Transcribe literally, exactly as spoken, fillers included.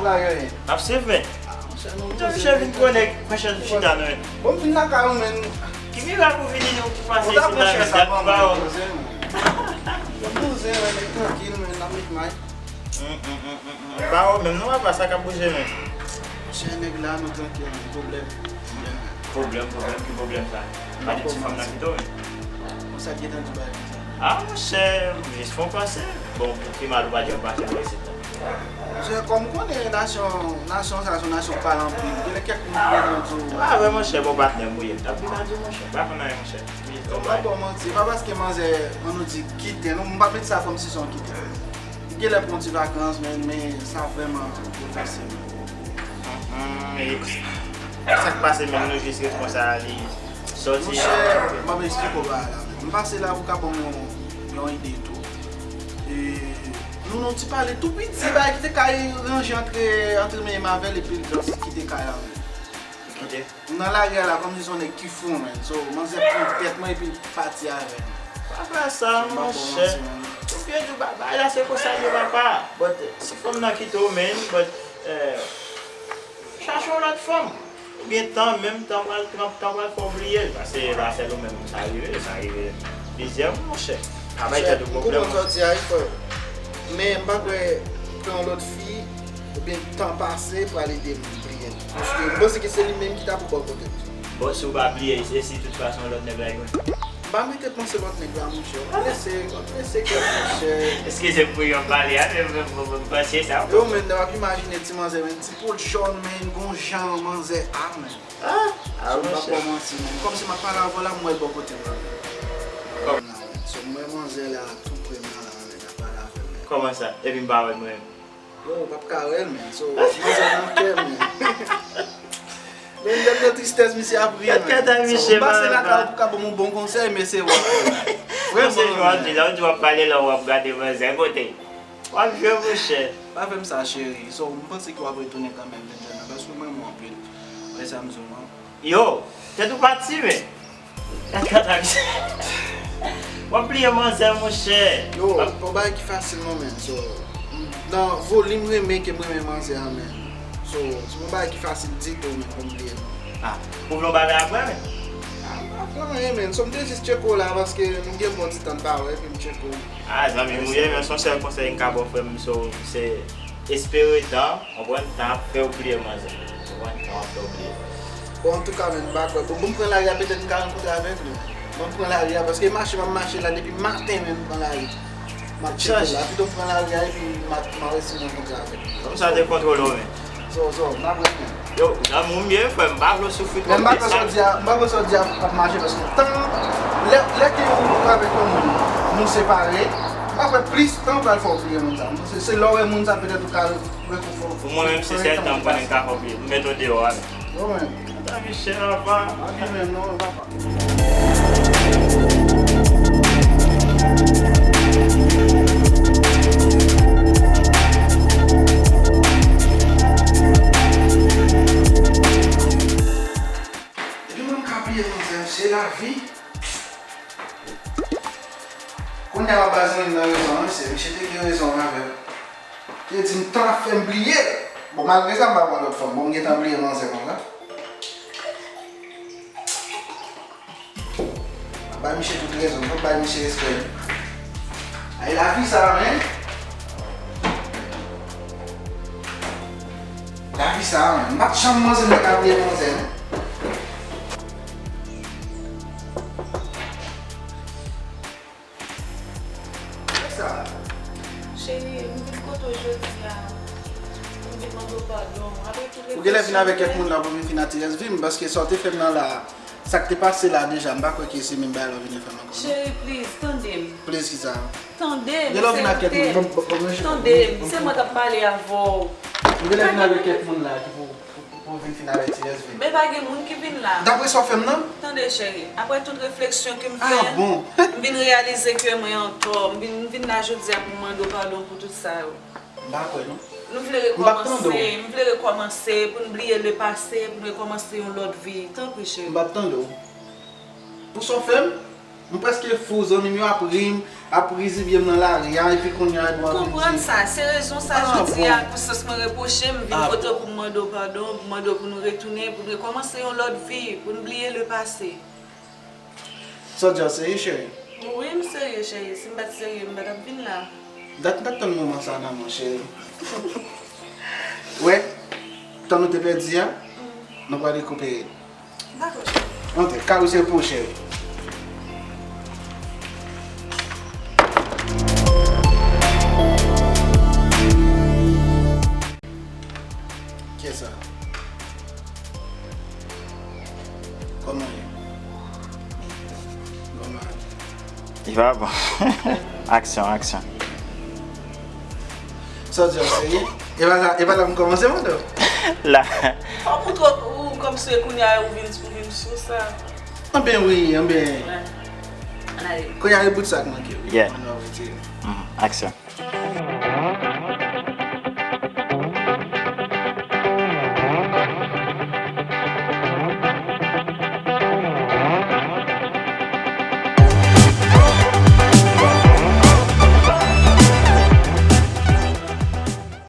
Lage anyen. Ap seve. Ah, monchè, nou Monchè, vin konnen, monchè, chita nou. Bon, m vin lakay ou, men. Ki mirak ou vini, ou pase isit la, men, dat pa ou. Bon, zen, men, nèg trankil, men, n ap met may. Hum, hum, hum, hum, hum. Pa ou menm, non, papa, sa k ap bouje, men. Monchè, nèg la, nou trankil, men, pwoblèm. Pwoblèm, pwoblèm, ki pwoblèm sa? Pa di ti fanm nan kite w, men. Bon, sa gentan di bagay konsa. Ah, monchè, m jis fè yon pase. Bon, pou pi mal, ou pa di yon pase pou isit la. Monchè, kòm ou konnen, nasyon, nasyon sa, se yon nasyon k pale anpil. Gen kèk moun ki gentan di w. Ah, vre, monchè, bon, patnè m ou ye. M t ap vin a di w, monchè. Pa konn anyen, monchè. M pa ba w manti, pa paske manzè, ann nou di, kite nou, m pa met sa kòmsi se yon kite. M genlè pran yon ti vakans, men, men sa vrèman boulvèse m. Hum, hum, e sa k pase menm, nou jis ret konsa, li sòti. Monchè, m ap eksplike w bagay la. M pase la pou ka ban m yon, yon ide tou. E, nou, nou ti pale tou piti, bagay ki te kay ranje antre, antre men m avè l, epi l kite kay la menm. Kite. M nan lari a la, kòmsi se yon nèg ki fou, man. So, manzè pran tèt mwen epi l pati avè m. Pa fè sa, monchè. Ou byen di w, bagay la se konsa l ye, papa. But, si fanm nan kite w, man, but, eh, chache yon lòt fanm. Oubyen tan, menm tan pral, tan, tan pral fè w bliye l. Paske e pa sèl ou menm sa rive, sa rive plizyè moun, monchè. Pa bay tèt ou pwoblèm. M konprann sa w di a, wi, frè. Men m pa kwè pran yon lòt fi oubyen tan pase pral ede m bliye l. Paske m panse ke se li menm ki ta pou bò kote m. Bon, si w pa bliye, e si tout fason lòt nèg la jwenn? M pa mete panse lòt nèg la, monchè. W ap prese, w ap prese kèk, monchè. Eskize m pou jan m pale a, men m, m, m, m panse sa. Yo, men, w ap imajine ti manzè, men, ti po l jòn, men, gon jan manzè a, men. Ah, ah, monchè. M pa ba w manti, men. Kòmsi m ap pale avè w la, m wè l bò kote m la, men. Kòm? So, m wè manzè la, tou pre m la, la, men, l ap pale avè m, men. Kòman sa? Epi m pa wè l mwen menm? Yo, w p ap ka wè l, men. So, manzè nan kè m, men. Men, lè m nan tristès, misye ap ri, men. Gad kanta misye malad. So, m pase lakay ou pou ka ban m yon bon konsèy, men se w ap ri. Vrèman, men. Konsèy w ap di la, ou di w ap pale la, w ap gade manzè kote. W ap jwe, monchè. Pa fè m sa, cheri. So, m panse ke w ap retounen kanmenm, Benjamin, paske mwen renmen w anpil. Wè sa m di w, non? Yo, tèt ou pati, men. Gad kanta misye. W ap bliye manzè, monchè. Yo, pa yon bagay ki fasil non, men. So, nan volim renmen ke m renmen manzè a, men. So, se pa yon bagay ki fasil ditou, men, pou m bliye l. Ah, ou vle yon bagay apre, men? Ah, m pa vle anyen, men. So, m te jis tcheke w la, paske nou gen bon ti tan n pa wè, epi m tcheke w. Ah, zanmi m ou ye, men se yon sèl konsèy m ka ba w, frè m, so, se espere tan, konprann, tan ap fè w bliye manzè. Konprann, tan ap fè w bliye. Bon, antouka, men, m pa kwè. Bon, bon, m pran lari a, petèt m ka rankontre avèk li. Bon, m pran lari a, paske mache m ap mache la depi maten, men m pran lari. M ap tcheke la, pito m pran lari a, epi m a, m a resi rankontre avèk li. Kòm sa te kontwole w, men. So, so, n ap ret, men. Yo, zanmi w m ye, frè m, m pa vle w soufri twòp de sa. Men m pa kwè sa w di a, m pa kwè sa w di a ap mache, paske tan, lè, lè ke ou avèk yon moun, nou separe, m pa kwè plis tan pral fè w bliye moun sa. Se, se lè w wè moun sa, petèt ou ka rekonfò-, Pou mwen menm, se sèl tan m konnen m ka fè w bliye. M mete w deyò a, men. Yo, men. Ata Michel, apa? Pa bliye menm, non, papa. Depi mwen m ka bliye manzè, se lavi. Kounye a m ap ba zanmi m nan rezon, wi, se misye te gen rezon avè m. Te di m tan ap fè m bliye l. Bon, malgre sa, m pa pran lòt fanm. Bon, m gentan bliye manzè konsa. Bay misye tout rezon, fòk bay misye respè. Ay, lavi sa, men. Lavi sa, men. M pa t janm panse m te ka bliye manzè, men. Sa. Cheri, m vin kote w jodi a. M vin mande w padon. Apre tout refleksyon m fè. Ou genlè vin avèk kèk moun la pou vin fè ti rès vi m, paske sa w te fè m nan la, sa k te pase la deja, m pa kwè ke se menm bagay la w vin fè m ankò, non. Cheri, please, tande m. Please, kisa? Tande m, se ou te. Tande m, se mwen k ap pale avè w. Ou genlè vin avèk kèk moun la ki pou Pou, pou vin fin avèk ti rès vi m. Men pa gen moun ki vin la. Daprè sa w fè m nan? Tande, cheri, apre tout refleksyon ke m fè, ah, bon, m vin reyalize ke mwen antò. M vin, m vin la jodi a pou m mande w padon pou tout sa yo. M pa kwè, non. Nou vle rekòmanse, m vle rekòmanse, pou n bliye lepase, pou n rekòmanse yon lòt vi. Tanpri, cheri. M p ap tande w. Pou sa w fè m? M prèske fou, zanmi m yo ap ri m, ap rizibye m nan lari a, epi kounye a, epi w ap vin di. M konprann sa, se rezon sa jodi a, konsyans mwen repwoche m, m vin kote w pou m mande w padon, pou m mande w pou nou retounen, pou n rekòmanse yon lòt vi, pou n bliye le pase. Sa w di a serye, cheri? Wi, m serye, cheri. Si m pa t serye, m pa t ap vin la. Dat m t ap tann moman sa a nan men w, cheri. Wè, tan nou te pèdi a, nou pral rekipere l. Dakò, cheri. Antre, kari se pou ou, cheri. Kiyès sa? Kòman ye? Kòman? Li pa bon. Aksyon, aksyon. Sa w di a serye? E pa la, e pa la m kòmanse mande w? La. Fòk ou twò, ou kòmsi kounye a ou vin, ou vin sou sa. Anben wi, anben. Kounye a e bout sa k manke wi. Yeah. Ann nou retire. Mhm. Aksyon.